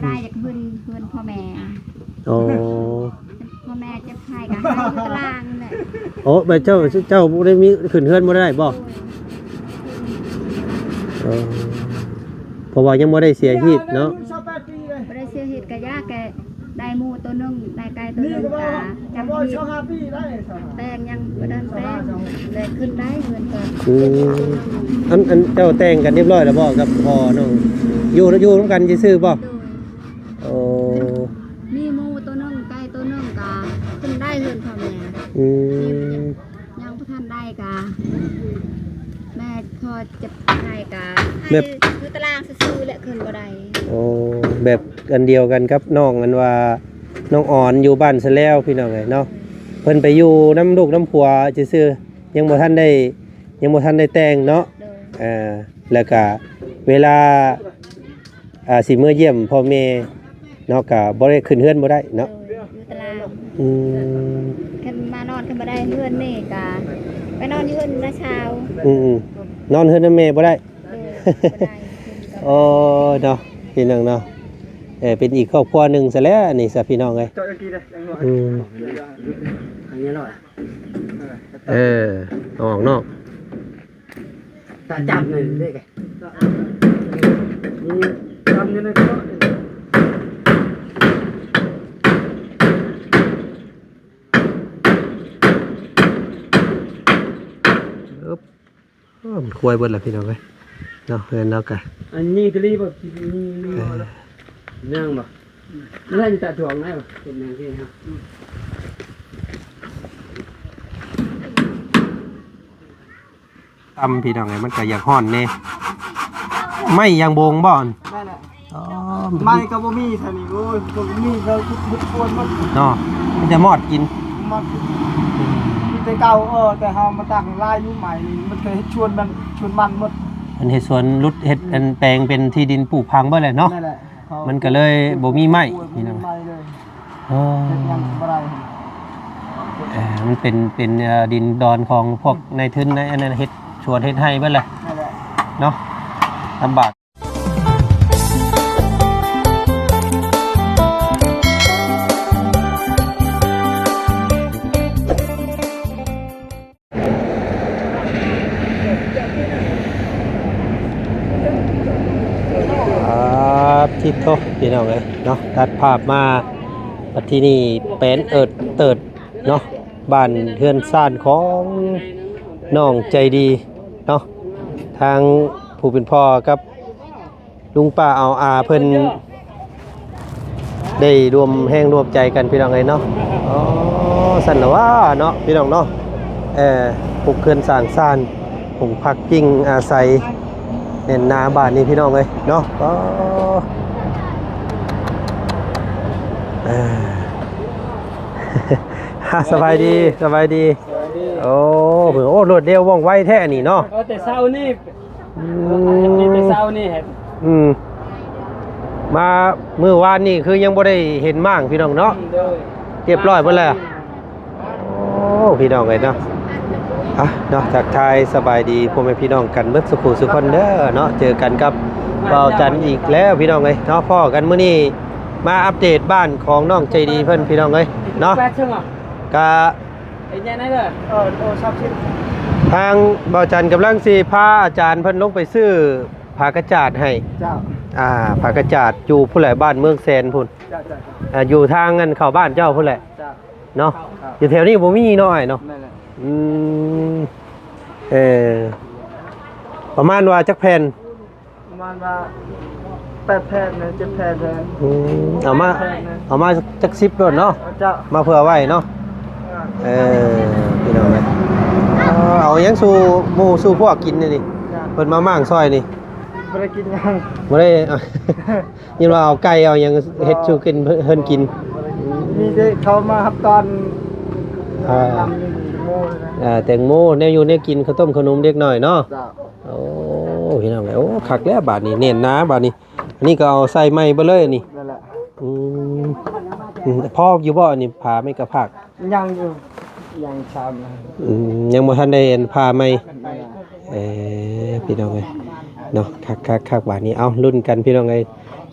ໄດ້ຈາກເຮືອນ ເຮືອນພໍ່ແມ່. ອໍ ພໍ່ແມ່ເຈັບໄຂ້ກໍໃຫ້ຢູ່ຕາລາງແຫຼະ. ໂອ້ ແບບເຈົ້າ ເຈົ້າບໍ່ໄດ້ມີ ຂຶ້ນເຮືອນບໍ່ໄດ້ບໍ່? ເອີ ເພາະວ່າຍັງບໍ່ໄດ້ເສຍຊີວິດເນາະ. ບໍ່ໄດ້ເສຍຊີວິດ ກະຢາກ ກະໄດ້ໝູໂຕໜຶ່ງ ໄດ້ໄກ່ໂຕໜຶ່ງ ກະຈຳຜິດ ແຕ່ງຍັງບໍ່ທັນແຕ່ງ ແລະຂຶ້ນໄດ້ເງິນກໍ ອືມ ອັນ ອັນເຈົ້າແຕ່ງກັນຮຽບຮ້ອຍແລ້ວບໍ່ກັບພໍ່ນ້ອງ? ຢູ່ ຢູ່ນຳກັນຊື່ໆບໍ່? ໂດຍ. ໂອ້ ມີໝູໂຕໜຶ່ງ ໄກ່ໂຕໜຶ່ງ ກະຂຶ້ນໄດ້ເຮືອນພໍ່ແມ່. ອືມ ຍັງບໍ່ທັນໄດ້ກະ ແມ່ພໍ່ເຈັບໄຂ້ກະ ແບບ ໃຫ້ຢູ່ຕາລາງຊື່ໆ ແຫຼະ ຂຶ້ນບໍ່ໄດ້. ໂອ້ ແບບອັນດຽວກັນກັບນ້ອງ ອັນວ່ານ້ອງອອນຢູ່ບ້ານຊະແລ້ວ ພີ່ນ້ອງເອີຍເນາະ. ເພິ່ນໄປຢູ່ນຳລູກນຳຜົວຊື່ໆ ຍັງບໍ່ທັນໄດ້ ຍັງບໍ່ທັນໄດ້ແຕ່ງເນາະ. ໂດຍ. ເອີ ແລ້ວກະເວລາ ອ່າ ຊິເມືອຢ້ຽມພໍ່ແມ່ເນາະ ກະບໍ່ໄດ້ ຂຶ້ນເຮືອນບໍ່ໄດ້ເນາະ. ໂດຍ ຢູ່ຕາລາງ. ອືມ ຄັນມານອນ ຄັນບໍ່ໄດ້ເຮືອນນີ້ກະໄປນອນຢູ່ເຮືອນນ້າສາວ. ອືມໆ ນອນເຮືອນນຳແມ່ບໍ່ໄດ້. ໂດຍ ບໍ່ໄດ້. ໂອ້ ເນາະ ພີ່ນ້ອງເນາະ. ເອີ ເປັນອີກຄອບຄົວໜຶ່ງຊະແລ້ວນີ້ຊະ ພີ່ນ້ອງເອີຍ. ເຈົ້າຈະກິນເດ້ ອືມ ອັນນີ້ອະລ່ອຍ. ເອີ ເອົາອອກນອກ. ຕາຈັບນີ້ເດ້ ນີ້ ນີ້ ຕຳຢູ່ໃນໂຕະ. ອຶບ ເອີ ມັນຄວາຍເບິດລະ ພີ່ນ້ອງເອີຍເນາະ. ເຮືອນລາວກະ ອັນນີ້ກະລີບໍ່ ນີ້ ນີ້ ເອີ ຍັງບໍ່? ນັ້ນຕາດວງໄດ້ບໍ່? ເປັນຫຍັງທີ່ເຮົາ ຕຳ ພີ່ນ້ອງເອີຍ ມັນກະຢາກຮ້ອນແດ່. ໄມ້ຢາງໂບງບໍ່? ນັ້ນແຫຼະ. ອໍ ໄມ້ກໍບໍ່ມີເທົ່ານີ້. ໂອ້ຍ ບໍ່ມີ ເຂົາຂຸດ ຂຸດຊວນໝົດເນາະ. ມີແຕ່ມອດກິນ ມອດກິນ. ອືມ ມີແຕ່ເກົ່າ. ເອີ ແຕ່ເຮົາມາຕັ້ງລາຍຢູ່ໃໝ່ນີ້ ມັນກໍເຮັດຊວນມັນ ຊວນມັນໝົດ. ມັນເຮັດສວນຫຼຸດ ເຮັດ ອືມ ອັນແປງເປັນທີ່ດິນປູກຝັງເບິດແຫຼະເນາະ. ນັ້ນແຫຼະ. ມັນກໍເລີຍບໍ່ມີໄມ້ ພີ່ນ້ອງ. ເອີ ເຮັດຫຍັງບໍ່ໄດ້. ເອີ ມັນເປັນ ເປັນ ເອີ ດິນດອນຂອງພວກນາຍທຶນ ນາຍອັນນັ້ນ ເຮັດສວນເຮັດໄຮ່ເບິດແຫຼະ. ນັ້ນແຫຼະ ເນາະ ລຳບາກ. ອາ ທິດໂທ ພີ່ນ້ອງເອີຍເນາະ. ຕັດພາບມາບັດທີນີ້ ແປນເອີດເຕີດເນາະ ບ້ານເຮືອນຊານຂອງນ້ອງໃຈດີເນາະ. ທາງຜູ້ເປັນພໍ່ກັບ ລຸງປ້າອາວອາເພິ່ນໄດ້ລວມແຮງລວມໃຈກັນ ພີ່ນ້ອງເອີຍເນາະ. ອໍ ຊັ້ນລະວ່າເນາະ ພີ່ນ້ອງເນາະ. ເອີ ປຸກເຮືອນສ້າງຊານ ຫົງພັກພິງອາໄສ ແໜ້ນໜາບ້ານນີ້ ພີ່ນ້ອງເອີຍເນາະ. ອໍ ເອີ ສະບາຍດີ ສະບາຍດີ. ໂອ້ ໂອ້ ລວດເລັວວ່ອງໄວແທ້ນີ້ເນາະ. ເອີ ແຕ່ເຊົ້ານີ້ ອືມ ເຮັດແຕ່ເຊົ້ານີ້. ອືມ ມາມື້ວານນີ້ຄືຍັງບໍ່ໄດ້ເຫັນມ້າງ ພີ່ນ້ອງເນາະ. ໂດຍ ຮຽບຮ້ອຍເບິດແລ້ວ. ໂອ້ ພີ່ນ້ອງເອີຍເນາະ. ອ່ະເນາະ ທັກທາຍສະບາຍດີພໍ່ແມ່ພີ່ນ້ອງກັນເບິດສູ່ຜູ້ສູ່ຄົນເດີເນາະ. ເຈີກັນກັບບ່າວຈັນອີກແລ້ວ ພີ່ນ້ອງເອີຍເນາະ. ພໍ້ກັນມື້ນີ້ມາອັບເດດບ້ານຂອງນ້ອງໃຈດີເພິ່ນ ພີ່ນ້ອງເອີຍເນາະ. ກະ ເອີ ໂອ ສາມສິບ ທາງບ່າວຈັນກຳລັງຊິພາອາຈານເພິ່ນລົງໄປຊື້ຜ້າກະຈາດໃຫ້. ເຈົ້າ. ອ່າ ຜ້າກະຈາດຢູ່ພຸ້ນແຫຼະ ບ້ານເມືອງແສນພຸ້ນ. ເຈົ້າ ເຈົ້າ ເຈົ້າ. ອ່າ ຢູ່ທາງອັນເຂົ້າບ້ານເຈົ້າພຸ້ນແຫຼະ. ເຈົ້າ. ເນາະ. ເຈົ້າ. ຢູ່ແຖວນີ້ບໍ່ມີເນາະ ອ້າຍເນາະ. ແມ່ນແຫຼະ. ອືມ ເອີ ປະມານວ່າຈັກແຜ່ນ? ປະມານວ່າແປດແຜ່ນນະ ເຈັດແຜ່ນ. ອືມ ເອົາມາ ແປດແຜ່ນນະ ເອົາມາຈັກສິບໂລດເນາະ. ເຈົ້າ. ມາເພື່ອໄວ້ເນາະ. ເອີ ພີ່ນ້ອງເອີຍ ເອົາຫຍັງສູ່ໝູ່ສູ່ພວກກິນນີ້? ເຈົ້າ. ເພິ່ນມາມ້າງຊ່ອຍນີ້ ບໍ່ໄດ້ກິນຫຍັງ ບໍ່ໄດ້. ຍິນວ່າເອົາໄກ່ເອົາຫຍັງເຮັດສູ່ກິນ ເພິ່ນກິນ. ມີແຕ່ເຂົາມາຮັບຕອນ ອ່າ ຕຳແຕງໂມ ແນວຢູ່ແນວກິນ ເຂົ້າຕົ້ມເຂົ້າໜົມເດັກນ້ອຍເນາະ. ເຈົ້າ. ໂອ້ ພີ່ນ້ອງເອີຍ ໂອ້ ຄັກແລ້ວບາດນີ້ ແໜ້ນໜາບາດນີ້. ອັນນີ້ກໍເອົາໃສ່ໃໝ່ເບິດເລີຍອັນນີ້. ນັ້ນແຫຼະ. ອືມ ອືມ ພໍຢູ່ບໍ່ອັນນີ້ ຜ້າໄມ້ກະພາກ? ຍັງຢູ່ ຍັງຊ້ຳ. ອືມ ຍັງບໍ່ທັນໄດ້ອັນຜ້າໃໝ່. ນັ້ນແຫຼະ. ເອີ ພີ່ນ້ອງເອີຍເນາະ ຄັກໆໆ ບາດນີ້. ເອົ້າ ລຸ້ນກັນ ພີ່ນ້ອງເອີຍ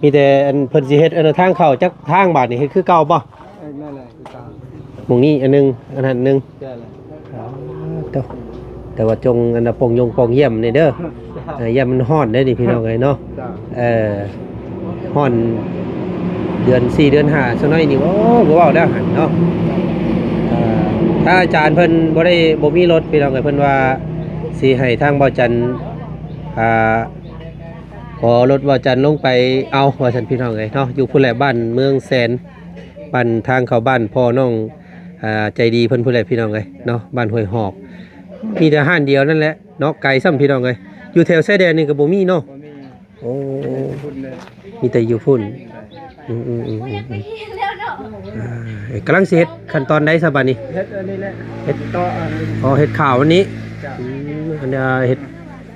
ມີແຕ່ອັນເພິ່ນຊິເຮັດອັນທາງເຂົ້າຈັກທາງບາດນີ້ ເຮັດຄືເກົ່າບໍ່? ເອີ ນັ້ນແຫຼະຄືເກົ່າ ໝ່ອງນີ້ອັນໜຶ່ງ ອັນນັ້ນອັນໜຶ່ງ ແຕ່ລະ ອ່າ ໂຕ ແຕ່ວ່າຈົ່ງອັນນ່າປ່ອງຢົງປ່ອງຢ້ຽມນີ້ເດີ ເອີ ຢ້ານມັນຮ້ອນເດ້ນີ້ພີ່ນ້ອງເອີຍເນາະ ເອີ ຮ້ອນເດືອນສີ່ເດືອນຫ້າຊະໜ້ອຍນີ້ ໂອ້ ບໍ່ເວົ້າແລ້ວຫັ້ນເນາະ ເອີ ຖ້າອາຈານເພິ່ນບໍ່ໄດ້ ບໍ່ມີລົດພີ່ນ້ອງເອີຍ ເພິ່ນວ່າຊິໃຫ້ທາງບ່າວຈັນ ອ່າ ຂໍລົດບ່າວຈັນລົງໄປເອົາວ່າຊັ້ນພີ່ນ້ອງເອີຍເນາະ ຢູ່ພຸ້ນແຫຼະ ບ້ານເມືອງແສນ ບ້ານທາງເຂົ້າບ້ານພໍ່ນ້ອງ ອ່າ ໃຈດີເພິ່ນພຸ້ນແຫຼະພີ່ນ້ອງເອີຍເນາະ ບ້ານຫ້ວຍຫອກ ມີແຕ່ຮ້ານດຽວນັ້ນແຫຼະເນາະ ໄກຊ້ຳພີ່ນ້ອງເອີຍ ຢູ່ແຖວຊາຍແດນນີ້ກໍບໍ່ມີເນາະ ບໍ່ມີ ໂອ້ ມີແຕ່ຢູ່ພຸ້ນເລີຍ ມີແຕ່ຢູ່ພຸ້ນ ອືມໆໆໆ ອ່າ ກຳລັງຊິເຮັດຂັ້ນຕອນໃດຊະບາດນີ້ ເຮັດອັນນີ້ແຫຼະ ເຮັດຕໍ່ອັນນີ້ ອໍ ເຮັດຂາວອັນນີ້ ເຈົ້າ ອືມ ອັນເຮັດ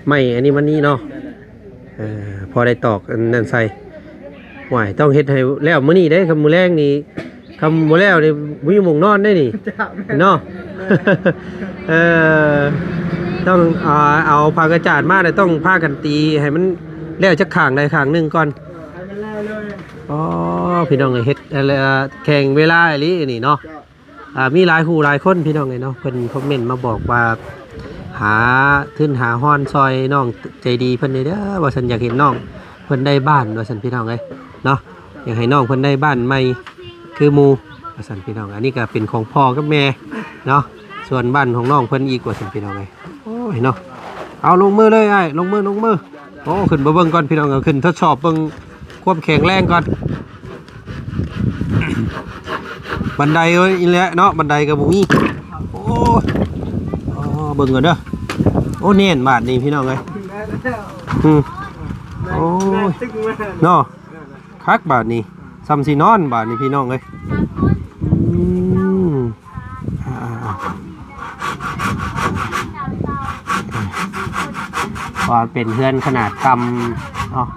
ໄມ້ອັນນີ້ມັນນີ້ເນາະ ນັ້ນແຫຼະ ເອີ ພໍໄດ້ຕອກອັນນັ້ນໃສ່ ຫວາຍ ຕ້ອງເຮັດໃຫ້ແລ້ວມື້ນີ້ເດ້ ຄັນມື້ແລງນີ້ ຄັນບໍ່ແລ້ວນີ້ບໍ່ມີໝ່ອງນອນເດ້ນີ້ ເຈົ້າ ເນາະ ເອີ ຕ້ອງ ອ່າ ເອົາຜ້າກະຈາດມາ ແລ້ວຕ້ອງພາກັນຕີໃຫ້ມັນແລ້ວຈັກຂ້າງໃດຂ້າງໜຶ່ງກ່ອນ ໃຫ້ມັນແລ້ວເລີຍ ອໍ ພີ່ນ້ອງເອີຍ ເຮັດ ເອີ ແຂ່ງເວລາອີ່ຫຼີນີ້ເນາະ ເຈົ້າ ອ່າ ມີຫຼາຍຜູ້ຫຼາຍຄົນພີ່ນ້ອງເອີຍເນາະ ເພິ່ນຄອມເມັນມາບອກວ່າ ຫາທຶນຫາຮອນຊ່ອຍນ້ອງໃຈດີເພິ່ນແດ່ເດີ ວ່າຊັ້ນ ຢາກເຫັນນ້ອງເພິ່ນໄດ້ບ້ານວ່າຊັ້ນ ພີ່ນ້ອງເອີຍເນາະ ຢາກໃຫ້ນ້ອງເພິ່ນໄດ້ບ້ານໃໝ່ຄືໝູ່ວ່າຊັ້ນ ພີ່ນ້ອງ ອັນນີ້ກໍເປັນຂອງພໍ່ກັບແມ່ເນາະ ສ່ວນບ້ານຂອງນ້ອງເພິ່ນອີກວ່າຊັ້ນ ພີ່ນ້ອງເອີຍ ໂອ້ຍເນາະ ເອົາ ລົງມືເລີຍອ້າຍ ລົງມື ລົງມື ໂອ້ ຂຶ້ນໄປເບິ່ງກ່ອນພີ່ນ້ອງ ເອົາ ຂຶ້ນທົດສອບເບິ່ງຄວາມແຂງແຮງກ່ອນ ບັນໄດເອີຍ ອີ່ແຫຼະເນາະ ບັນໄດກໍບໍ່ມີ ໂອ້ຍ ອໍ ເບິ່ງກ່ອນເດີ ໂອ້ ແໜ້ນບາດນີ້ພີ່ນ້ອງເອີຍ ອືມ ໂອ້ຍ ເນາະ ຄັກບາດນີ້ ຊ່ຳຊິນອນບາດນີ້ພີ່ນ້ອງເອີຍ ອືມ ອ່າ ວ່າເປັນເຮືອນຂະໜາດຕ່ຳເນາະ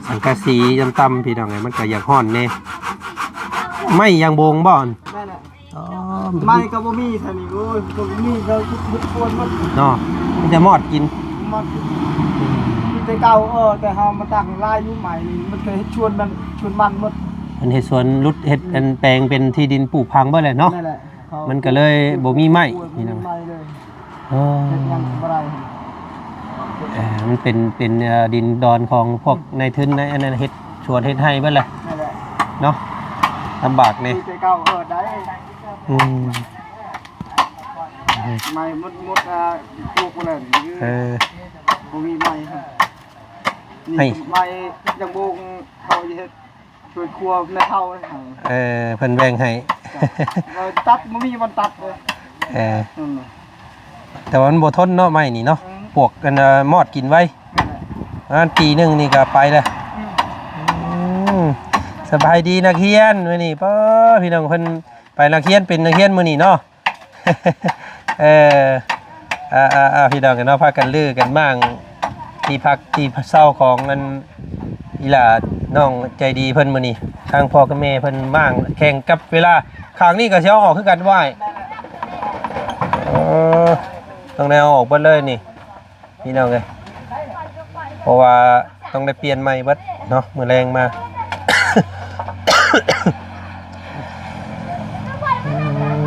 ສັງກະສີຕ່ຳໆ ພີ່ນ້ອງເອີຍ ມັນກໍຢາກຮ້ອນແດ່ ໄມ້ຢາງໂບງບໍ່? ນັ້ນແຫຼະ ອໍ ໄມ້ກໍບໍ່ມີຊະນີ້ ໂອ້ຍ ບໍ່ມີ ເຂົາເຮັດສວນໝົດເນາະ ມີແຕ່ມອດກິນ ມອດກິນ ມີແຕ່ເກົ່າ ເອີ ແຕ່ເຮົາມາຕັ້ງຫຼາຍຢູ່ໄມ້ນີ້ ມັນກໍເຮັດສວນມັນ ສວນມັນໝົດ ເພິ່ນເຮັດສວນຫຼຸດ ເຮັດອັນແປງເປັນທີ່ດິນປູກຝັງເບິດແຫຼະເນາະ ນັ້ນແຫຼະ ມັນກໍເລີຍບໍ່ມີໄມ້ ບໍ່ມີໄມ້ເລີຍ ອໍ ເຮັດຫຍັງກໍບໍ່ໄດ້ ເອີ ມັນເປັນ ເປັນ ເອີ ດິນດອນຂອງພວກນາຍທຶນນາຍອັນນັ້ນ ເຮັດສວນເຮັດໄຮ່ເບິດແຫຼະ ນັ້ນແຫຼະ ເນາະ ລຳບາກແດ່ ມີແຕ່ເກົ່າ ເອີ ໄດ້ ອືມ ໄມ້ໝົດ ໝົດ ອ່າ ປູກແລ້ວ ເອີ ບໍ່ມີໄມ້ ນີ້ ໄມ້ຢາງໂບງ ເຂົາເຮັດ ຊ່ວຍຄົວແມ່ເຖົ້າເລີຍ ເອີ ເພິ່ນແບ່ງໃຫ້ ເອີ ຕັດ ບໍ່ມີບ່ອນຕັດເລີຍ ເອີ ນັ້ນແຫຼະ ແຕ່ວ່າມັນບໍ່ທົນເນາະ ໄມ້ນີ້ເນາະ ອືມ ປວກ ອັນ ເອີ ມອດກິນໄວ ນັ້ນແຫຼະ ອັນປີໜຶ່ງນີ້ກໍໄປແລ້ວ ອືມ ອືມ ສະບາຍດີນັກຮຽນ ມື້ນີ້ ປ້າ ພີ່ນ້ອງເພິ່ນໄປນັກຮຽນ ເປັນນັກຮຽນມື້ນີ້ເນາະ ເອີ ອ່າໆໆ ພີ່ນ້ອງເນາະ ພາກັນຮື້ກັນມ້າງທີ່ພັກທີ່ເຊົາຂອງອັນອີຫຼ້ານ້ອງໃຈດີເພິ່ນມື້ນີ້ ທາງພໍ່ກັບແມ່ເພິ່ນມ້າງແຂ່ງກັບເວລາ ຂ້າງນີ້ກໍຊິເອົາອອກຄືກັນບໍ່ອ້າຍ? ເອີ ຕ້ອງໄດ້ເອົາອອກເບິດເລີຍນີ້ ພີ່ນ້ອງເອີຍ ເພາະວ່າຕ້ອງໄດ້ປ່ຽນໃໝ່ເບິດເນາະ ມື້ແລງມາ ອືມ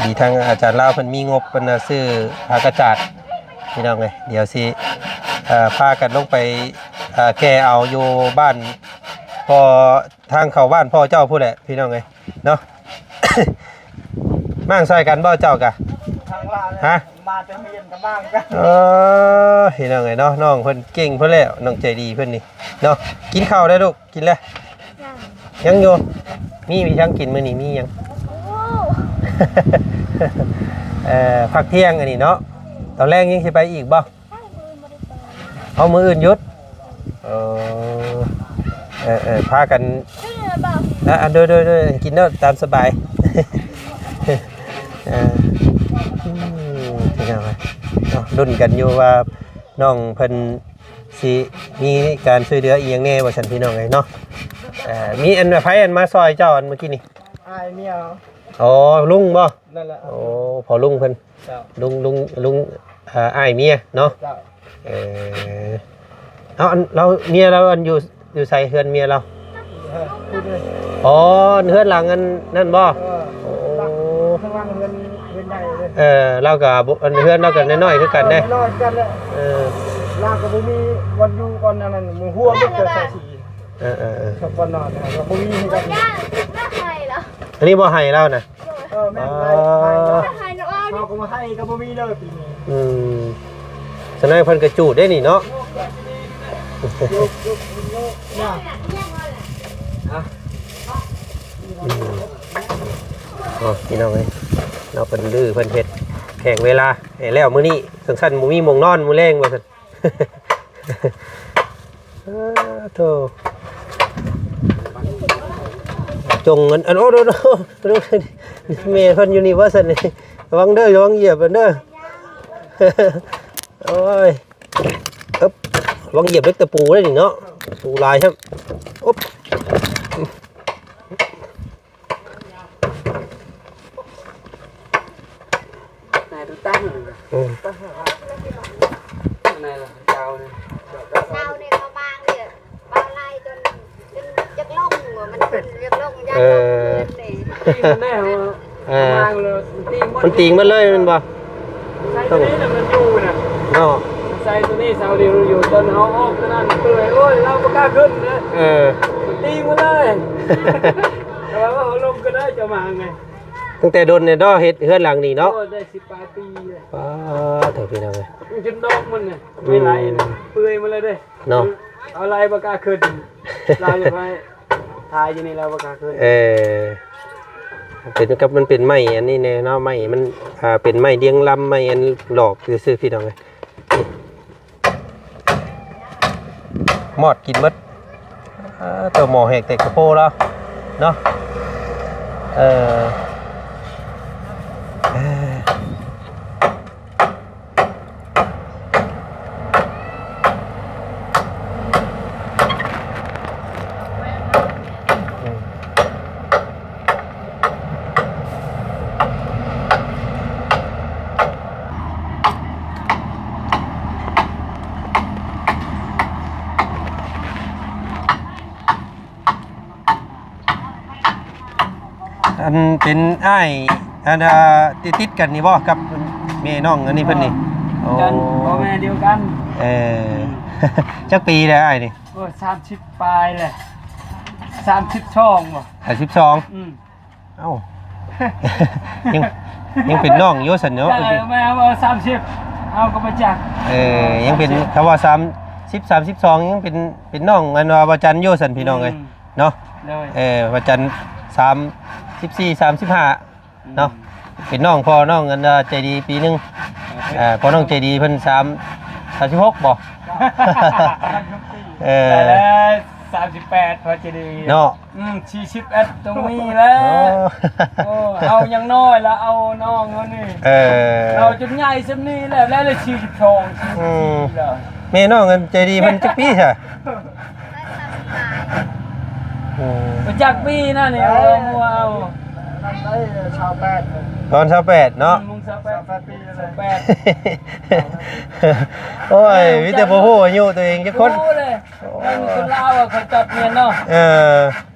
ດີທາງອາຈານລາວເພິ່ນມີງົບ ເພິ່ນຊື້ຜ້າກະຈາດ ພີ່ນ້ອງເອີຍ ດຽວຊິ ເອີ ພາກັນລົງໄປ ເອີ ແກ່ເອົາຢູ່ບ້ານ ພໍ່ ທາງເຂົ້າບ້ານພໍ່ເຈົ້າພຸ້ນແຫຼະ ພີ່ນ້ອງເອີຍເນາະ ມ້າງຊ່ອຍກັນບໍ່ເຈົ້າກະ? ທາງລາວ ຮະ? ມາແຕ່ຮຽນກໍມ້າງກັນ ເອີ ພີ່ນ້ອງເອີຍເນາະ ນ້ອງເພິ່ນເກັ່ງເພິ່ນແລ້ວ ນ້ອງໃຈດີເພິ່ນນີ້ເນາະ ກິນເຂົ້າໄດ້ລູກ ກິນແລ້ວ? ຍັງ ຍັງຢູ່ ມີ ມີຫຍັງກິນມື້ນີ້ ມີຫຍັງ? ໂອ້ ເອີ ພັກທ່ຽງອັນນີ້ເນາະ ຕອນແລງຍັງຊິໄປອີກບໍ່? ເອົາ ມື້ອື່ນຢຸດ ເອີ ເອີ ເອີ ພາກັນ ອ່າ ໂດຍ ໂດຍ ໂດຍ ກິນເນາະ ຕາມສະບາຍ ເອີ ອືມ ພີ່ນ້ອງເອີຍເນາະ ລຸ້ນກັນຢູ່ວ່ານ້ອງເພິ່ນຊິມີການຊ່ວຍເຫຼືອອີ່ຫຍັງແດ່ວ່າຊັ້ນ ພີ່ນ້ອງເອີຍເນາະ ເອີ ມີອັນໃຜອັນມາຊ່ອຍເຈົ້າອັນເມື່ອກີ້ນີ້? ອ້າຍເມຍ ອໍ ລຸງບໍ່? ນັ້ນແຫຼະ ໂອ້ ພໍ່ລຸງເພິ່ນ ເຈົ້າ ລຸງ ລຸງ ລຸງ ເອີ ອ້າຍເມຍເນາະ ເຈົ້າ ເອີ ເອົາ ອັນລາວ ເມຍລາວ ອັນຢູ່ ຢູ່ໃສ ເຮືອນເມຍລາວ? ເອີ ພຸ້ນເດ້ ອໍ ເຮືອນຫຼັງອັນນັ້ນບໍ່? ເອີ ໂອ້ ຫຼັງ ຂ້າງຫຼັງເຮືອນ ເຮືອນໃຫຍ່ເດ້ ເອີ ລາວກໍບໍ່ ອັນເຮືອນລາວກໍນ້ອຍໆຄືກັນເດ້ ເອີ ນ້ອຍໆຄືກັນແຫຼະ ເອີ ລາວກໍບໍ່ມີບ່ອນຢູ່ບ່ອນອັນນັ້ນ ຫົວເບິດເກີດໃສ່ສີ ເອີໆໆ ກັບບ່ອນນອນນະ ກໍບໍ່ມີຄືກັນ ອັນນີ້ບໍ່ໃຫ້ລາວນະ? ເອີ ແມ່ນ ອໍ ໃຫ້ ໃຫ້ເນາະ ເຮົາກໍບໍ່ໃຫ້ກໍບໍ່ມີເລີຍປີນີ້ ອືມ ສະນັ້ນເພິ່ນກໍຈູດເດ້ນີ້ເນາະ ອືມ ອໍ ພີ່ນ້ອງເອີຍ ເນາະ ເພິ່ນລື້ ເພິ່ນເຮັດແຂ່ງເວລາໃຫ້ແລ້ວມື້ນີ້ ຈັ່ງຊັ້ນບໍ່ມີໝ່ອງນອນມື້ແລງວ່າຊັ້ນ. ເອີ ໂທ້ ຈົ່ງເງິນ ອັນ ໂອ້ ໂອ້ ໂອ້ ແມ່ເພິ່ນຢູ່ນີ້ວ່າຊັ້ນນີ້ ລະວັງເດີ ລະວັງຢຽບເພິ່ນເດີ ໂອ້ຍ ເອີບ ລະວັງຢຽບເຫຼັກຕະປູເດ້ນີ້ເນາະ ຕະປູຫຼາຍແທ້ ໂອບ. ນາຍຕ້ອງຕັ້ງ ອືມ ຕັ້ງໃຫ້ວ່າ ນາຍລະເຈົ້ານີ້ ເຊົ້ານີ້ເຂົາມານີ້ ເວົ້າຫຼາຍຈົນ ຈົນຢາກລົງ ມັນຈົນຢາກລົງ ຢາກລົງເຮືອນນີ້ ເອີ ແນ່ ເອີ ມັນຕີງໝົດເລີຍແມ່ນບໍ່? ໃສ່ຕົວນີ້ນະມັນຢູ່ນະ ເນາະ ໃສ່ຕົວນີ້ເຊົາດຽວຢູ່ ຕອນເຮົາອອກຕົວນັ້ນເປື່ອຍ ໂອ້ຍ ລາວບໍ່ກ້າຂຶ້ນເດ້ ເອີ ມັນຕີງໝົດເລີຍ ແຕ່ວ່າເຮົາລົງກໍໄດ້ ເຈົ້າມາໄງ ຕັ້ງແຕ່ດົນແລ້ວເນາະ ເຮັດເຮືອນຫຼັງນີ້ເນາະ ໂອ້ ໄດ້ສິບປາຍປີແລ້ວ ປາດໂທ້ ພີ່ນ້ອງເອີຍ ຈົນດອກມັນນະ ອືມ ໄມ້ໄຫຼນະ ເປື່ອຍໝົດເລີຍເດ້ ເນາະ ເອົາໄຫຼບໍ່ກ້າຂຶ້ນ ລາວຢາກໄປຖ່າຍຢູ່ນີ້ແລ້ວບໍ່ກ້າຂຶ້ນ ເອີ ເປັນກັບ ມັນເປັນໄມ້ອັນນີ້ແນ່ເນາະ ໄມ້ມັນ ອ່າ ເປັນໄມ້ລຽງລຳ ໄມ້ອັນຫຼອກຊື່ໆ ພີ່ນ້ອງເອີຍ ມອດກິນໝົດ ເອີ ໂຕໝໍ້ແຫກແຕກກະໂປລາວເນາະ ເອີ ເອີ. ອັນເປັນອ້າຍ ອັນ ອ່າ ຕິດໆກັນນີ້ບໍ່ ກັບແມ່ນ້ອງອັນນີ້ເພິ່ນນີ້? ອໍ ກັນ ພໍ່ແມ່ດຽວກັນ ເອີ ອືມ ຈັກປີແລ້ວອ້າຍນີ້? ໂອ້ຍ ສາມສິບປາຍແລ້ວ ສາມສິບສອງບໍ່? ສາມສິບສອງ ອືມ ເອົ້າ ຍັງ ຍັງເປັນນ້ອງຢູ່ຊັ້ນເນາະ ເອີ ແມ່ເອົາສາມສິບ ເຮົາກໍບໍ່ຈັກ ເອີ ຍັງເປັນ ສາມສິບ ຄຳວ່າສາມສິບ ສາມສິບສອງ ຍັງເປັນ ເປັນນ້ອງອັນວ່າບ່າວຈັນຢູ່ຊັ້ນ ພີ່ນ້ອງເອີຍ ອືມ ເນາະ ໂດຍ ເອີ ບ່າວຈັນ ສາມສິບສີ່ ສາມສິບຫ້າ ອືມ ເນາະ ເປັນນ້ອງພໍ່ນ້ອງອັນໃຈດີປີໜຶ່ງ ເອີ ເອີ ພໍ່ນ້ອງໃຈດີເພິ່ນ ສາມ ສາມສິບຫົກບໍ່? ເອີ ສາມສິບແປດ ພໍ່ໃຈດີເນາະ ອືມ ສີ່ສິບເອັດ ຕ້ອງມີແລ້ວ ໂອ້ ໂອ້ ເຮົາຍັງນ້ອຍລະ ເອົານ້ອງເຮົານີ້ ເອີ ເຮົາຈົນໃຫຍ່ສ່ຳນີ້ແລ້ວ ແລ້ວ ແລ້ວ ສີ່ສິບສອງ ອືມ ສີ່ສິບສີ່ແລ້ວ ແມ່ນ້ອງອັນໃຈດີເພິ່ນຈັກປີຊະ? ອືມ ຈັກປີນະນີ້ ເອົາ ເອົາ ຊາວແປດ ຕອນຊາວແປດເນາະ ອືມ ຊາວແປດ ຊາວແປດປີ ຊາວແປດ ໂອ້ຍ ມີແຕ່ບໍ່ຮູ້ອາຍຸຕົວເອງຈັກຄົນ ບໍ່ຮູ້ເລີຍ ໂອ້ຍ ຄົນລາວເຂົາຈັບແມ່ນເນາະ ເອີ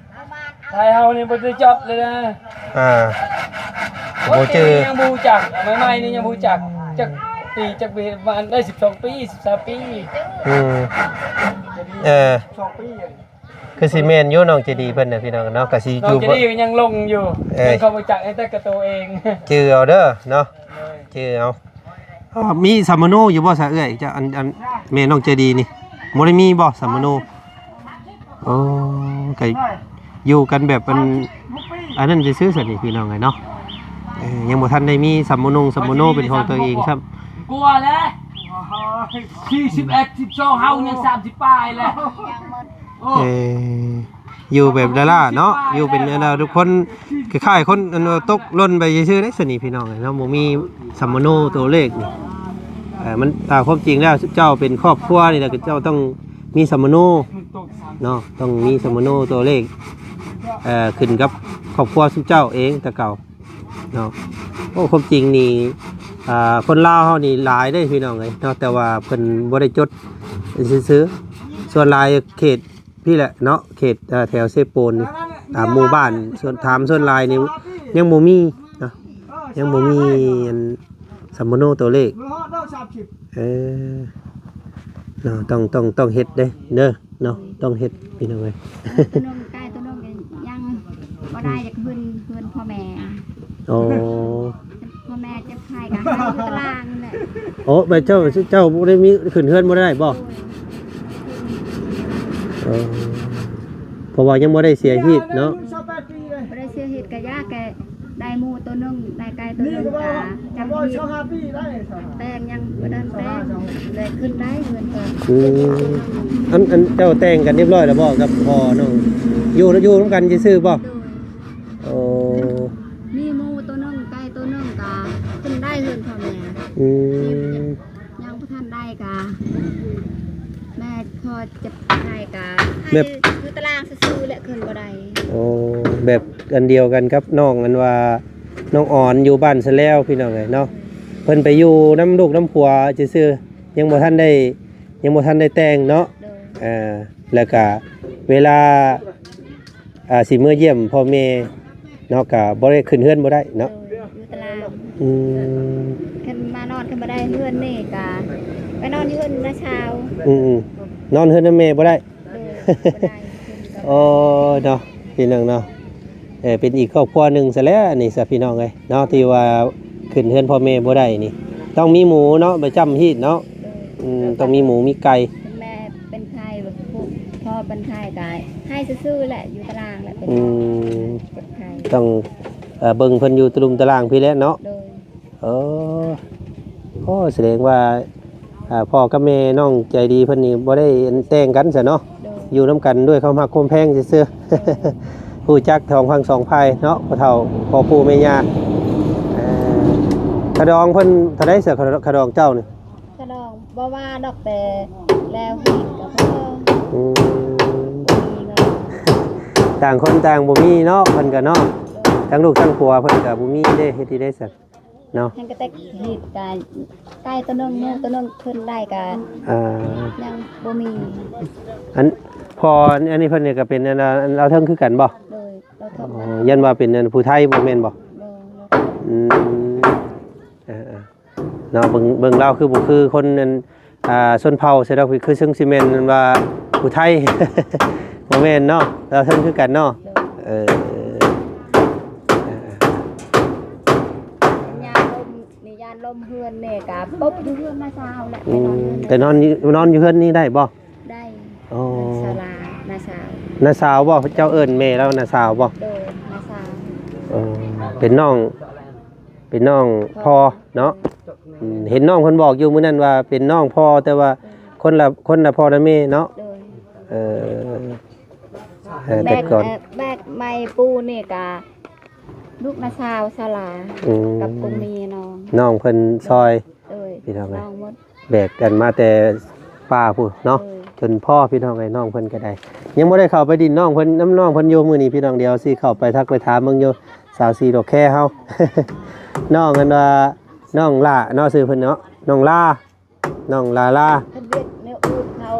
ໄທເຮົານີ້ບໍ່ໄດ້ຈັບເລີຍນະ ອ່າ ບໍ່ຈື່ ຍັງບໍ່ຮູ້ຈັກ ໃໝ່ໆນີ້ຍັງບໍ່ຮູ້ຈັກ ຈັກປີ ຈັກປີ ປະມານໄດ້ສິບສອງປີ ສິບສາມປີ ອືມ ເອີ ສິບສອງປີ ຄືຊິແມ່ນຢູ່ ນ້ອງໃຈດີເພິ່ນນະ ພີ່ນ້ອງເນາະ ກໍຊິຢູ່ ນ້ອງໃຈດີຍັງຫຼົງຢູ່ ເອີ ເຂົາບໍ່ຈັກໃຫ້ແຕ່ກະໂຕເອງ ຈື່ເອົາເດີເນາະ ໂດຍ ຈື່ເອົາ ອ່າ ມີສຳມະໂນຢູ່ບໍ່ຊະເອື້ອຍ? ເຈົ້າ ອັນ ອັນ ແມ່ນ້ອງໃຈດີນີ້ ບໍ່ໄດ້ມີບໍ່ສຳມະໂນ? ໂອ້ ກໍຢູ່ກັນແບບອັນ ອັນນັ້ນຊື່ໆ ຊັ້ນນີ້ ພີ່ນ້ອງເອີຍເນາະ ເອີ ຍັງບໍ່ທັນໄດ້ມີສຳມະນົງສຳມະໂນເປັນຂອງຕົວເອງຊ້ຳ ກວ່າແລ້ວ ສີ່ສິບເອັດ ສິບສອງ ເຮົາຍັງສາມສິບປາຍແລ້ວ ເອີ ຢູ່ແບບລ້າໆເນາະ ຢູ່ເປັນອັນ ທຸກຄົນຄ້າຍໆ ຄົນອັນວ່າຕົກຫຼົ່ນໄປຊື່ໆ ເດ້ ສ່ວນນີ້ພີ່ນ້ອງເອີຍເນາະ ບໍ່ມີສຳມະໂນຕົວເລກນີ້ ເອີ ມັນ ຕາມຄວາມຈິງແລ້ວ ເຈົ້າເປັນຄອບຄົວນີ້ແຫຼະ ເຈົ້າຕ້ອງມີສຳມະໂນເນາະ ຕ້ອງມີສຳມະໂນຕົວເລກ ເອີ ຂຶ້ນກັບຄອບຄົວຊຸມເຈົ້າເອງແຕ່ເກົ່າ. ເນາະ. ໂອ້ ຄວາມຈິງນີ້ ອ່າ ຄົນລາວເຮົານີ້ຫຼາຍເດ້ພີ່ນ້ອງເອີຍເນາະ ແຕ່ວ່າເພິ່ນບໍ່ໄດ້ຈົດຊື່ໆ. ສ່ວນຫຼາຍເຂດພີ້ແຫຼະເນາະ ເຂດ ເອີ ແຖວເຊໂປນນີ້ ຕາມໝູ່ບ້ານ ສ່ວນ ຖາມສ່ວນຫຼາຍນີ້ຍັງບໍ່ມີເນາະ ຍັງບໍ່ມີອັນສຳມະໂນຕົວເລກ. ເອີ ເນາະ ຕ້ອງ ຕ້ອງ ຕ້ອງເຮັດເດ້ເດີເນາະ ຕ້ອງເຮັດພີ່ນ້ອງເອີຍ. ໂຕໜຶ່ງ ໄກ່ໂຕໜຶ່ງກໍຍັງບໍ່ໄດ້ ຢາກຂຶ້ນເຮືອນພໍ່ແມ່. ໂອ້ ພໍ່ແມ່ເຈັບໄຂ້ກໍໃຫ້ຢູ່ຕາລາງນີ້ແຫຼະ. ໂອ້ ແບບເຈົ້າ ເຈົ້າບໍ່ໄດ້ມີ ຂຶ້ນເຮືອນບໍ່ໄດ້ບໍ່? ໂດຍ ເອີ ເພາະວ່າຍັງບໍ່ໄດ້ເສຍຊີວິດເນາະ. ບໍ່ໄດ້ເສຍຊີວິດ ກໍຢາກ ກໍໄດ້ໝູໂຕໜຶ່ງ ໄດ້ໄກ່ໂຕໜຶ່ງ ກໍຈຳຮີດ ແປງຍັງບໍ່ທັນແປງ ແລ້ວຂຶ້ນໄດ້ເຮືອນກໍ. ອືມ ອັນ ອັນເຈົ້າແຕ່ງກັນຮຽບຮ້ອຍແລ້ວບໍ່ກັບພໍ່ນ້ອງ? ຢູ່ ຢູ່ນຳກັນຊື່ໆບໍ່? ໂດຍ. ໂອ້ ມີໝູໂຕໜຶ່ງ ໄກ່ໂຕໜຶ່ງ ກໍຂຶ້ນໄດ້ເຮືອນພໍ່ແມ່. ອືມ ຍັງບໍ່ທັນໄດ້ກະ ແມ່ພໍຈະໃຫ້ກະ ໃຫ້ ແບບ ຢູ່ຕາລາງຊື່ໆແຫຼະ ຂຶ້ນບໍ່ໄດ້. ໂອ້ ແບບອັນດຽວກັນກັບນ້ອງ ອັນວ່ານ້ອງອອນຢູ່ບ້ານຊະແລ້ວ ພີ່ນ້ອງເອີຍເນາະ. ເພິ່ນໄປຢູ່ນຳລູກນຳຜົວຊື່ໆ ຍັງບໍ່ທັນໄດ້ ຍັງບໍ່ທັນໄດ້ແຕ່ງເນາະ. ໂດຍ. ເອີ ແລ້ວກະເວລາ ອ່າ ຊິເມືອຢ້ຽມພໍ່ແມ່ເນາະ ກະບໍ່ໄດ້ ຂຶ້ນເຮືອນບໍ່ໄດ້ເນາະ. ໂດຍ ຢູ່ຕາລາງ. ອືມ ຄັນມານອນ ຄັນບໍ່ໄດ້ເຮືອນນີ້ກະໄປນອນຢູ່ເຮືອນນ້າສາວ. ອືມໆ ນອນເຮືອນນຳແມ່ບໍ່ໄດ້. ໂດຍ ບໍ່ໄດ້. ໂອ້ ເນາະ ພີ່ນ້ອງເນາະ. ເອີ ເປັນອີກຄອບຄົວໜຶ່ງຊະແລ້ວອັນນີ້ຊະ ພີ່ນ້ອງເອີຍເນາະ ທີ່ວ່າຂຶ້ນເຮືອນພໍ່ແມ່ບໍ່ໄດ້ນີ້ ຕ້ອງມີໝູເນາະ ປະຈຳຮີດເນາະ. ໂດຍ. ອືມ ຕ້ອງມີໝູມີໄກ່. ແມ່ເປັນໄຂ້ ແບບຜູ້ພໍ່ເປັນໄຂ້ກໍໃຫ້ຊື່ໆແຫຼະ ຢູ່ຕາລາງແຫຼະ. ເປັນ ອືມ ເປັນໄຂ້ ຕ້ອງ ເອີ ເບິ່ງເພິ່ນຢູ່ຕະລຸ່ມຕະລາງພີ້ແຫຼະເນາະ. ໂດຍ. ເອີ ໂອ້ ສະແດງວ່າ ອ່າ ພໍ່ກັບແມ່ນ້ອງໃຈດີເພິ່ນນີ້ບໍ່ໄດ້ແຕ່ງກັນຊະເນາະ. ໂດຍ. ຢູ່ນຳກັນດ້ວຍຄວາມຮັກຄວາມແພງຊື່ໆ. ໂດຍ. ຮູ້ຈັກສອງຝັ່ງສອງຝ່າຍເນາະ ພໍ່ເຖົ້າພໍ່ປູ່ແມ່ຍ່າ. ເອີ ຂະດອງເພິ່ນເທົ່າໃດຊະ ຂະ ຂະດອງເຈົ້ານີ້? ຂະດອງບໍ່ວ່າດອກ ແຕ່ແລ້ວຮີດກໍພໍ. ອືມ ບໍ່ມີເງິນ ຕ່າງຄົນຕ່າງບໍ່ມີເນາະ ເພິ່ນກໍເນາະ. ໂດຍ. ທັງລູກທັງຜົວເພິ່ນກໍບໍ່ມີເດ້ ເຮັດຈັ່ງໃດຊັ້ນເນາະ. ຍັງກະແຕ່ຮີດກະໄກ່ໂຕໜຶ່ງ ໝູໂຕໜຶ່ງ ເພິ່ນໄດ້ກະ ອ່າ ຍັງບໍ່ມີ. ອັນ ພໍ່ ອັນນີ້ເພິ່ນນີ້ກໍເປັນອັນລາວເທິງຄືກັນບໍ່? ໂດຍ ລາວເທິງ. ອໍ ຢ້ານວ່າເປັນອັນຜູ້ໄທບໍ່ແມ່ນບໍ່? ບໍ່. ອືມ ເອີໆ ເນາະ ເບິ່ງ ເບິ່ງລາວຄືບໍ່ຄືຄົນອັນ ອ່າ ຊົນເຜົ່າຊະດອກ ຄືເຊິ່ງຊິແມ່ນອັນວ່າຜູ້ໄທ ບໍ່ແມ່ນເນາະ ລາວເທິງຄືກັນເນາະ. ໂດຍ. ເອີ ຍາມລົມນີ້ ຍາມລົມເຮືອນນີ້ກະປົບຢູ່ເຮືອນນ້າສາວແຫຼະ. ອືມ ໄປນອນຢູ່ ໄປນອນຢູ່ ນອນຢູ່ເຮືອນນີ້ໄດ້ບໍ່? ໄດ້. ອໍ ສາລາ ນ້າສາວ ນ້າສາວບໍ່? ເຈົ້າເອີ້ນແມ່ລາວນ້າສາວບໍ່? ໂດຍ ນ້າສາວ. ເອີ ເປັນນ້ອງ ເປັນນ້ອງພໍ່ເນາະ. ອືມ ເຫັນນ້ອງເພິ່ນບອກຢູ່ມື້ນັ້ນວ່າເປັນນ້ອງພໍ່ ແຕ່ວ່າ ເອີ ຄົນລະ ຄົນລະພໍ່ລະແມ່ເນາະ. ໂດຍ. ເອີ ເອີ ແບກ ແຕ່ກ່ອນ ເອີ ແບກໄມ້ປູນີ້ກະລູກນ້າສາວສາລາ. ອືມ ກັບກົງມີນ້ອງ ນ້ອງເພິ່ນຊ່ອຍ. ໂດຍ ພີ່ນ້ອງເອີຍ ນ້ອງໝົດ. ແບກກັນມາແຕ່ປ່າພຸ້ນເນາະ. ໂດຍ. ຈົນພໍພີ່ນ້ອງເອີຍ ນ້ອງເພິ່ນກໍໄດ້ ຍັງບໍ່ໄດ້ເຂົ້າໄປດິນນ້ອງເພິ່ນ ນຳນ້ອງເພິ່ນຢູ່ມື້ນີ້ພີ່ນ້ອງ. ດຽວຊິເຂົ້າໄປທັກໄປຖາມເບິ່ງຢູ່ ສາວສີດອກແຄເຮົາ ນ້ອງອັນວ່າ ນ້ອງຫຼ້າເນາະ ຊື່ເພິ່ນເນາະ ນ້ອງລາ ນ້ອງລາລາ. ເຮັດວຽກແນວອື່ນເຮົາ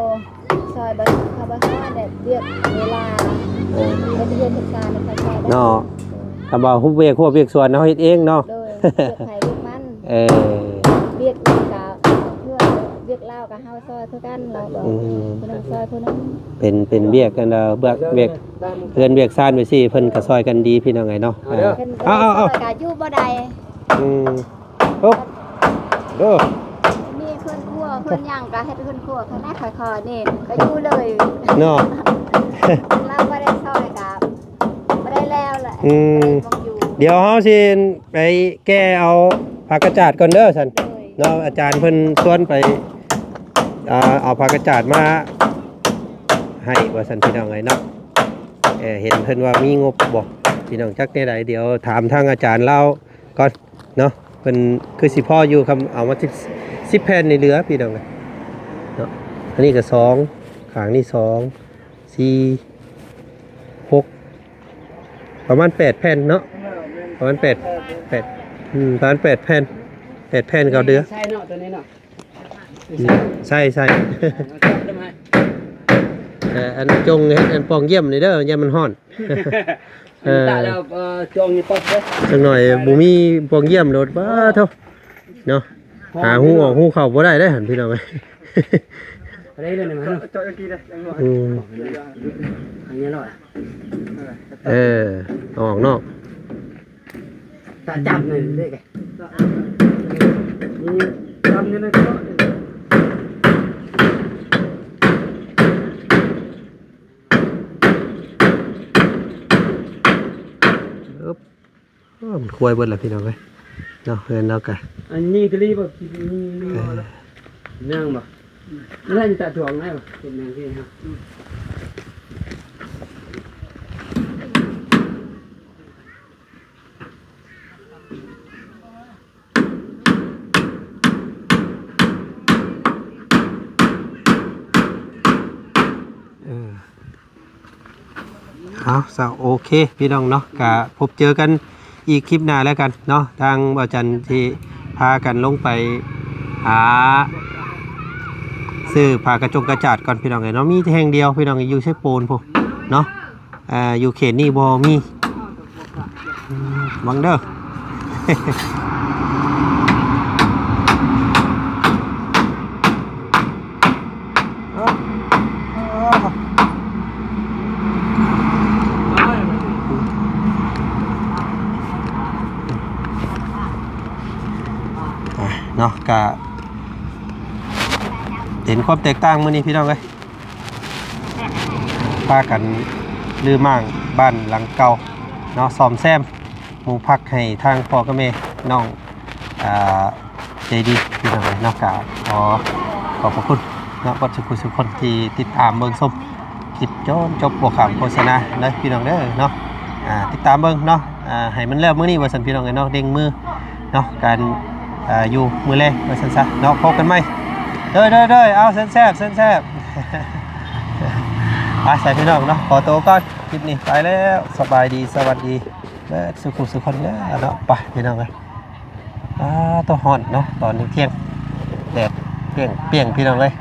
ຊ່ອຍບໍ່ ເຮົາບໍ່ຊ່ອຍແບບວຽກເວລາ ເອີ ເຮັດວຽກເຮັດການເຮົາຊ່ອຍບໍ່ໄດ້ເນາະ. ຄຳວ່າຮູ້ວຽກ ຮູ້ວຽກສວນເຮົາເຮັດເອງເນາະ. ໂດຍ ວຽກໃຜວຽກມັນ. ເອີ ວຽກນີ້ກະເພື່ອວຽກລາວກະເຮົາຊ່ອຍຄືກັນ ລາວບອກ. ອືມ ຜູ້ໜຶ່ງຊ່ອຍຜູ້ໜຶ່ງ ເປັນ ເປັນວຽກອັນ ເອີ ວຽກ ວຽກເຮືອນວຽກຊານໄປຊີ້ ເພິ່ນກະຊ່ອຍກັນດີພີ່ນ້ອງເອີຍເນາະ. ເອີ ເອົາ ເອົາ ເອົາ ຊ່ອຍກະຢູ່ບໍ່ໄດ້. ອືມ ໂອ້ ໂອ້ ມີເພື່ອນຄົວເພື່ອນຫຍັງກະເຮັດເຮືອນຄົວ ຄັນແມ່ນຄ່ອຍໆນີ້ກະຢູ່ເລີຍເນາະ. ລາວບໍ່ໄດ້ຊ່ອຍກະບໍ່ໄດ້ແລ້ວແຫຼະ. ອືມ ບໍ່ໄດ້ໝ່ອງຢູ່. ດຽວເຮົາຊິໄປແກ່ເອົາຜັກກະຈາດກ່ອນເດີຊັ້ນ. ໂດຍ. ເນາະ ອາຈານເພິ່ນຊວນໄປ ອ່າ ເອົາຜັກກະຈາດມາໃຫ້ວ່າຊັ້ນ ພີ່ນ້ອງເອີຍເນາະ. ເອີ ເຫັນເພິ່ນວ່າມີງົບບໍ່ ພີ່ນ້ອງ ຈັກແນວໃດ ດຽວຖາມທາງອາຈານລາວກ່ອນເນາະ. ເພິ່ນຄືຊິພໍຢູ່ ຄຳເອົາມາສິບ ສິບແຜ່ນນີ້ເຫຼືອ ພີ່ນ້ອງເອີຍເນາະ. ອັນນີ້ກໍສອງ ຂ້າງນີ້ສອງ ສີ່ ຫົກ ປະມານແປດແຜ່ນເນາະ. ປະມານແປດ ແປດ ອືມ ປະມານແປດແຜ່ນ ແປດແຜ່ນເຂົ້າເດືອນ ໃສ່ເນາະ ຕົວນີ້ເນາະ ອືມ ໃສ່ ໃສ່ ເອົາຈັບໄດ້ໄໝ? ເອີ ອັນຈົ່ງເຮັດອັນປ່ອງຢ້ຽມນີ້ເດີ ຢ້ານມັນຮ້ອນ ເອີ ຕາຍແລ້ວ ເອີ ຈ່ອງນີ້ປອບເດີ ຈັກໜ່ອຍບໍ່ມີປ່ອງຢ້ຽມໂລດ ປາໂທ້ ເນາະ ຫາຮູອອກຮູເຂົ້າບໍ່ໄດ້ເດ້ຫັ້ນ ພີ່ນ້ອງເອີຍ ໄດ້ເລີຍນະ ເຈາະ ເຈາະຈັກກີ້ເດ້ ອືມ ອັນນີ້ລອດ ເອີ ເອົາອອກນອກ ຕາຈັບນີ້ເດ້ ນີ້ ຈຳຢູ່ໃນເກາະ ອຶບ ໂອ້ ມັນຄວາຍເບິດແລ້ວພີ່ນ້ອງເອີຍ ເນາະ ເຮືອນລາວກະ ອັນນີ້ກະລີບໍ່ ນີ້ ນີ້ ເອີ ຍັງບໍ່ ເຮືອນຕາດວງໄດ້ບໍ່ ເປັນຫຍັງທີ່ເຮົາ ເອີ ເອົາ ເຊົາ ໂອເຄ ພີ່ນ້ອງເນາະ ກະພົບເຈີກັນອີກຄລິບໜ້າແລ້ວກັນເນາະ ທາງບ່າວຈັນຊິພາກັນລົງໄປຫາຊື້ຜ້າກະຈົງກະຈາດກ່ອນ ພີ່ນ້ອງເອີຍເນາະ ມີແຕ່ແຫ່ງດຽວ ພີ່ນ້ອງ ຢູ່ເຊໂປນພຸ້ນເນາະ. ອ່າ ຢູ່ເຂດນີ້ບໍ່ມີ ອືມ ຫວັງເດີ ອ່າ ເນາະ ກະເຫັນຄວາມແຕກຕ່າງມື້ນີ້ ພີ່ນ້ອງເອີຍ. ພາກັນຮື້ມ້າງບ້ານຫຼັງເກົ່າເນາະ ສ້ອມແຊມໝູ່ພັກໃຫ້ທາງພໍ່ກັບແມ່ນ້ອງ ອ່າ ໃຈດີພີ່ນ້ອງເນາະ. ກະຂໍຂອບພະຄຸນເນາະ ເບິດສູ່ຜູ້ສູ່ຄົນທີ່ຕິດຕາມເບິ່ງຊົມຄລິບຈົນຈົບ ບໍ່ຂ້າມໂຄສະນາເດີພີ່ນ້ອງເດີເນາະ. ອ່າ ຕິດຕາມເບິ່ງເນາະ ອ່າ ໃຫ້ມັນແລ້ວມື້ນີ້ວ່າຊັ້ນພີ່ນ້ອງເອີຍເນາະ ເລັ່ງມື ເນາະ ການ ເອີ ຢູ່ມື້ແລງວ່າຊັ້ນຊະເນາະ. ພົບກັນໃໝ່ເດີ ເດີ ເດີ. ເອົາ ເຊີນແຊບ ເຊີນແຊບ ໄປ ໃສ່ພີ່ນ້ອງເນາະ ຂໍໂຕກ່ອນ ຄລິບນີ້ໄປແລ້ວ. ສະບາຍດີ ສະຫວັດດີເບິດສູ່ຜູ້ສູ່ຄົນເດີເນາະ. ໄປພີ່ນ້ອງເອີຍ ອ່າ ໂຕ ຮ້ອນເນາະ ຕອນທ່ຽງໆ ແດດປ່ຽງໆ ພີ່ນ້ອງເອີຍ.